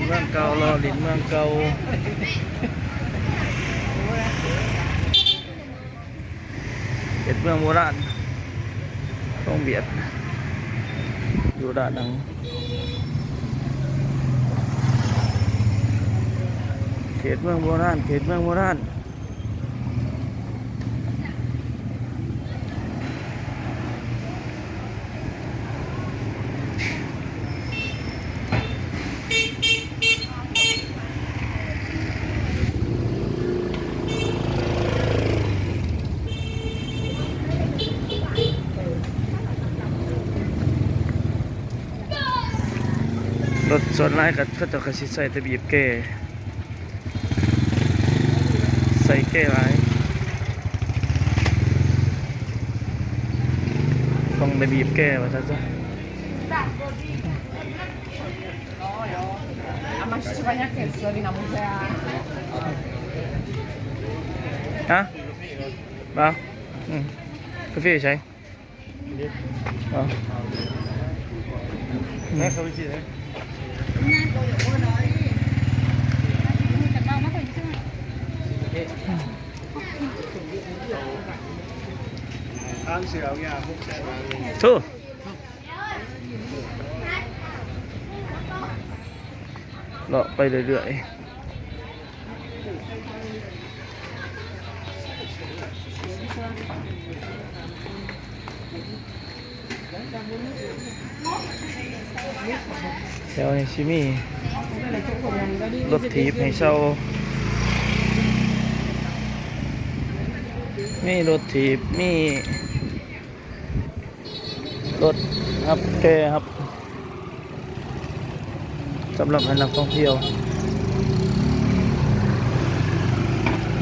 ເມືອງເກົ່າ ເລາະຫຼິ້ນເມືອງເກົ່າ. ເຂດເມືອງໂບລານ ໂຮງບຽດ ຢູ່ດ້ານຫຼັງ. ເຂດເມືອງໂບລານ ເຂດເມືອງໂບລານ. ລົດສ່ວນຫຼາຍກໍ ເຂົາເຈົ້າກໍຊິໃສ່ແຕ່ບີບແກ ໃສ່ແກຫຼາຍ ຕ້ອງໄດ້ບີບແກວ່າຊັ້ນຊະ. A masz czuwania kiepskie, wina muzealne. ຮະ? ບໍ່? ອືມ ກາເຟໃສ? ໂອ້ ເລາະໄປເລື້ອຍໆ. ແຖວນີ້ຊິມີລົດຖີບໃຫ້ເຊົ່າ ມີລົດຖີບ ມີ ລົດຮັບແກ່ ຮັບ ສຳລັບໃຫ້ນັກທ່ອງທ່ຽວ.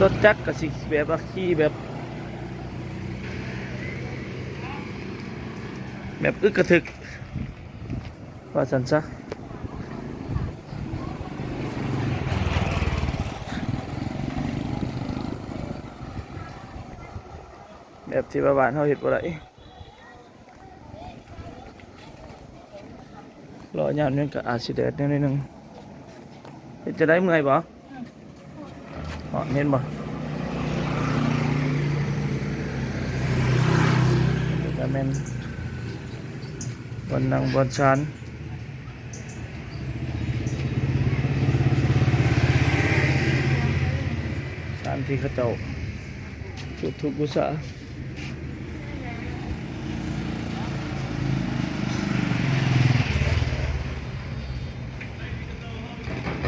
ລົດຈັກກະຊິແບບວ່າຂີ່ແບບ ແບບອຶກກະທຶກ ວ່າຊັ້ນຊະ ແບບທີ່ວ່າບ້ານເຮົາເຮັດບໍ່ໄດ້. ເລາະຍາມນີ້ກໍອາດຊິແດດແນວໜຶ່ງ. ເຮັດຈັ່ງໃດ ເມື່ອຍບໍ່? ເນາະ ເຫັນບໍ່? ນີ້ກໍແມ່ນບ່ອນນັ່ງບ່ອນຊານ ສະຖານທີ່ເຂົາເຈົ້າຈຸດທູບບູຊາ.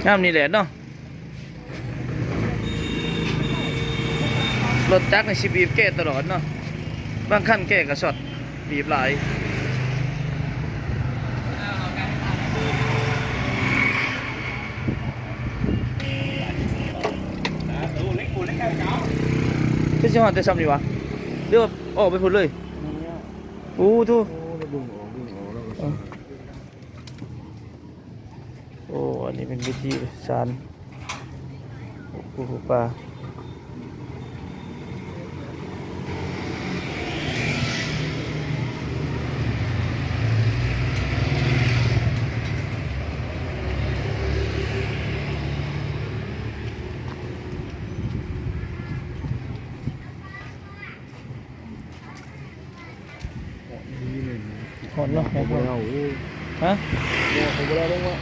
ຍາມນີ້ແດດເນາະ ລົດຈັກນີ້ຊິບີບແກຕະຫຼອດເນາະ ບາງຄັນແກກໍຊັອດ ບີບຫຼາຍ. ຄືຊິຮອດແຕ່ຊ່ຳນີ້ຫວາ ຫຼືວ່າອອກໄປພຸ້ນເລີຍ? ໂອ້ໂທ້ ໂອ້ ອັນນີ້ເປັນວິທີສານ ປູປູປາ. ຮ້ອນເນາະ ຮ້ອນ. ຮະ? ບໍ່ ເຂົາບໍ່ໄດ້ລົງມາ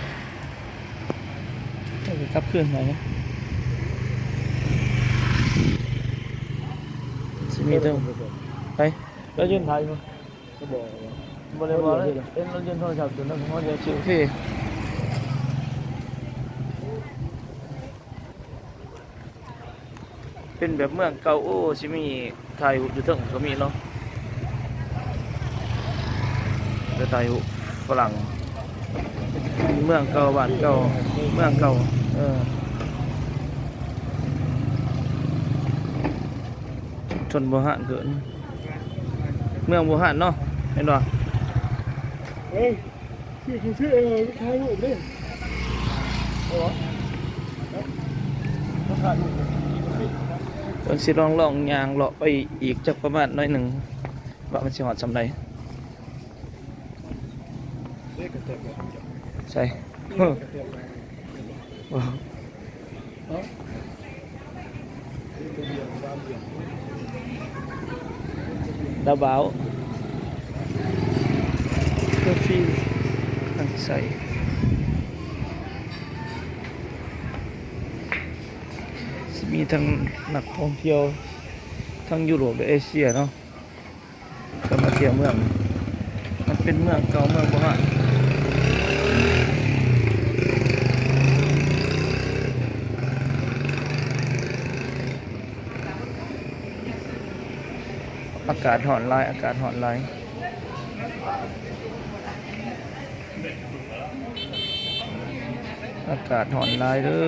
ເອົາໄປກັບຄືນໃໝ່ເນາະ ຊິມີແຕ່ ໄປ ລາວຢືນຖ່າຍຢູ່ ບໍ່ ບໍ່ໄດ້ບໍ່ເລີຍ ເຫັນລາວຢືນໂທລະສັບຢູ່ນຳ ເຮົາຈະຊິໂອເຄ. ເປັນແບບເມືອງເກົ່າ ໂອ້ ຊິມີຖ່າຍຮູບຢູ່ເທິງກໍມີເນາະ ໄປຖ່າຍຮູບຝຣັ່ງ ເມືອງເກົ່າ ບ້ານເກົ່າ ເມືອງເກົ່າ ເອີ ຊົນບູຮານເກີນ ເມືອງບູຮານເນາະ ແມ່ນບໍ່? ເອີ ເພິ່ນຊິລອງ ລອງຍ່າງເລາະໄປອີກຈັກປະມານໜ້ອຍໜຶ່ງ ວ່າມັນຊິຮອດສ່ຳໃດ. ໃສ? ດາວບ່າວ ເພື່ອຟີທັງໃສ ຊິມີທັງນັກທ່ອງທ່ຽວທັງຢູໂຣບ ແລະ ເອເຊຍເນາະ ເພິ່ນມາທ່ຽວເມືອງ ມັນເປັນເມືອງເກົ່າເມືອງໂບຮານ ອາກາດຮ້ອນຫຼາຍ ອາກາດຮ້ອນຫຼາຍ ອາກາດຮ້ອນຫຼາຍເດີ.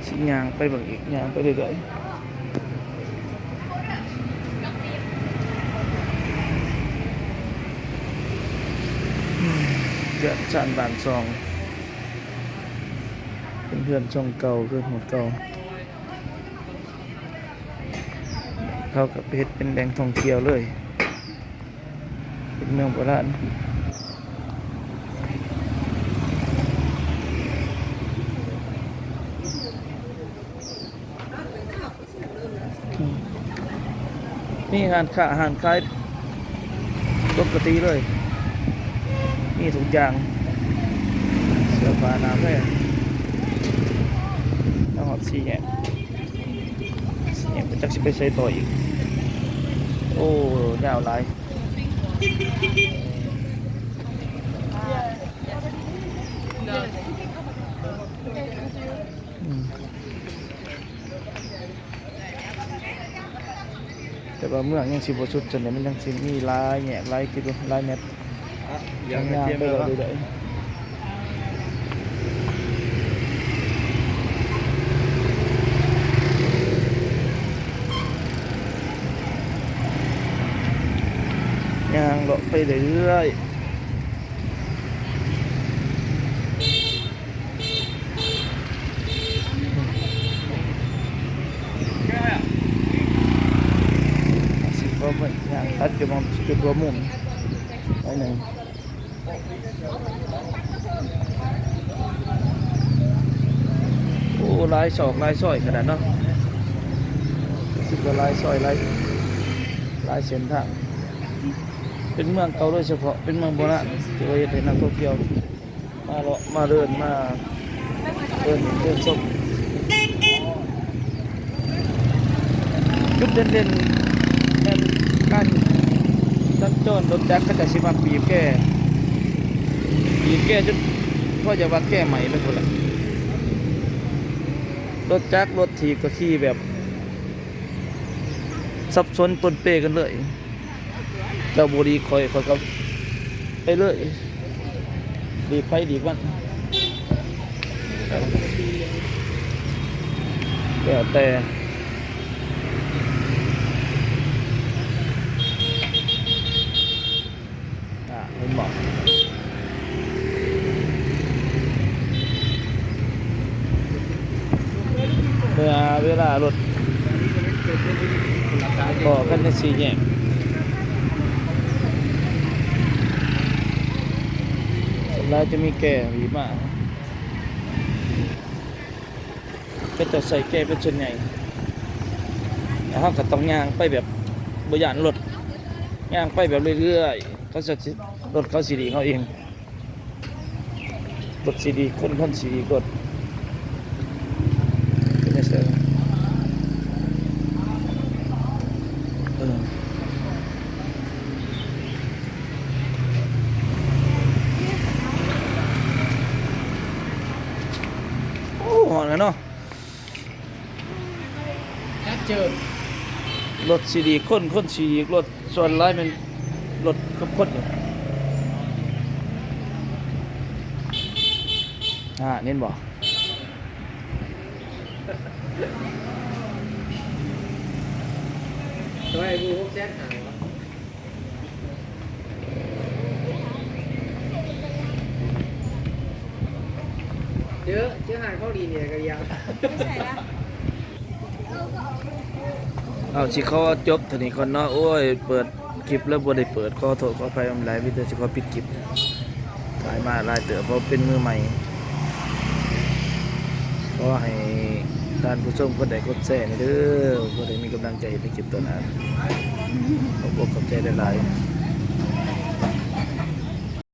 ຊິຍ່າງໄປເບິ່ງອີກ ຍ່າງໄປເລື້ອຍໆ ອືມ ເຮືອນຊານບ້ານຊ່ອງ ເປັນເຮືອນຊ່ອງເກົ່າ ເຮືອນໂຮດເກົ່າ. ເຂົາກໍໄປເຮັດເປັນແຫຼ່ງທ່ອງທ່ຽວເລີຍ ເປັນເມືອງໂບລານ ມີຮ້ານຄ້າຮ້ານຂາຍ ປົກກະຕິເລີຍ ມີທຸກຢ່າງ ເສື້ອຜ້າໜາວແພງ ມາຮອດສີ່ແຍກ ສີ່ແຍກ ຈັກຊິໄປໃສຕໍ່ອີກ ໂອ້ ຍາວຫຼາຍ ອືມ. ແຕ່ວ່າເມືອງຍັງຊິບໍ່ສຸດສ່ຳໃດ ມັນຍັງຊິມີຫຼາຍແຍກ ຫຼາຍກິໂລ ຫຼາຍແມັດ ຍ່າງໄປເລື້ອຍໆ ຍ່າງເລາະໄປເລື້ອຍໆ. ຊິຂໍໄປຍ່າງຕັດຢູ່ໝ່ອງຈຸດຫົວມຸມໜ້ອຍໜຶ່ງ. ໂອ້ ຫຼາຍຊອກຫຼາຍຊອຍຂະໜາດເນາະ ຮູ້ສຶກວ່າຫຼາຍຊອຍ ຫຼາຍ ຫຼາຍເສັ້ນທາງ ເປັນເມືອງເກົ່າໂດຍສະເພາະ ເປັນເມືອງໂບລານ ທີ່ວ່າເຮັດໃຫ້ນັກທ່ອງທ່ຽວ ມາເລາະມາເດີນ ມາເດີນ ເດີນຊົມ. ຈຸດເດັ່ນໆ ແມ່ນການສັນຈອນລົດຈັກ ເຂົາເຈົ້າຊິມັກບີບແກ ບີບແກຈົນພໍຈະວ່າແກໄໝ້ໄປພຸ້ນແຫຼະ. ລົດຈັກລົດຖີບກໍຂີ່ແບບສັບສົນປົນເປກັນເລີຍ. ເຈົ້າບໍ່ດີຂ້ອຍ ຂ້ອຍກໍໄປເລີຍ ດີໃຜດີມັນ ແລ້ວແຕ່ ອ່າ ເຫັນບໍ່? ເມື່ອເວລາລົດພໍ້ກັນໃນສີ່ແຍກ ສ່ວນຫຼາຍຈະມີແກບີບມາ ເຂົາເຈົ້າໃສ່ແກເປັນສ່ວນໃຫຍ່ ແລ້ວເຮົາກໍຕ້ອງຍ່າງໄປແບບບໍ່ຢ້ານລົດ ຍ່າງໄປແບບເລື້ອຍໆ ເຂົາຊິ ລົດເຂົາຊິດີກເຮົາເອງ. ລົດຊິດີກ ຄົນ ຄົນຊິດີກລົດ ເປັນຈັ່ງຊັ້ນ ເອີ ໂອ້ ຮ້ອນແລ້ວເນາະ. ເຈີ ລົດຊິດີກ ຄົນ ຄົນຊິດີກລົດ ສ່ວນຫຼາຍແມ່ນລົດກັບຄົນນີ້ ອ່າ ເຫັນບໍ່? ໂຕໃຫ້ໝູ່ຫົກແສນຫ້າ ເຈີ ເຈີຮ້ານຂອງດີນີ້ກໍຢາກ ໄປໃສລະ? ເອົາ ຊິຂໍຈົບເທົ່ານີ້ກ່ອນເນາະ. ໂອ້ຍ ເປີດຄລິບແລ້ວບໍ່ໄດ້ເປີດ ຂໍໂທດຂໍອະໄພນຳຫຼາຍ. ມີແຕ່ຊິຂໍປິດຄລິບ ຖ່າຍມາຫຼາຍເຕີບ ເພາະເປັນມືໃໝ່. ຂໍໃຫ້ທ່ານຜູ້ຊົມກົດໄລກົດແຊແດ່ເດີ ເພື່ອໄດ້ມີກຳລັງໃຈເຮັດໃນຄລິບຕໍ່ໜ້າ. ຂອບອົກຂອບໃຈຫຼາຍໆ.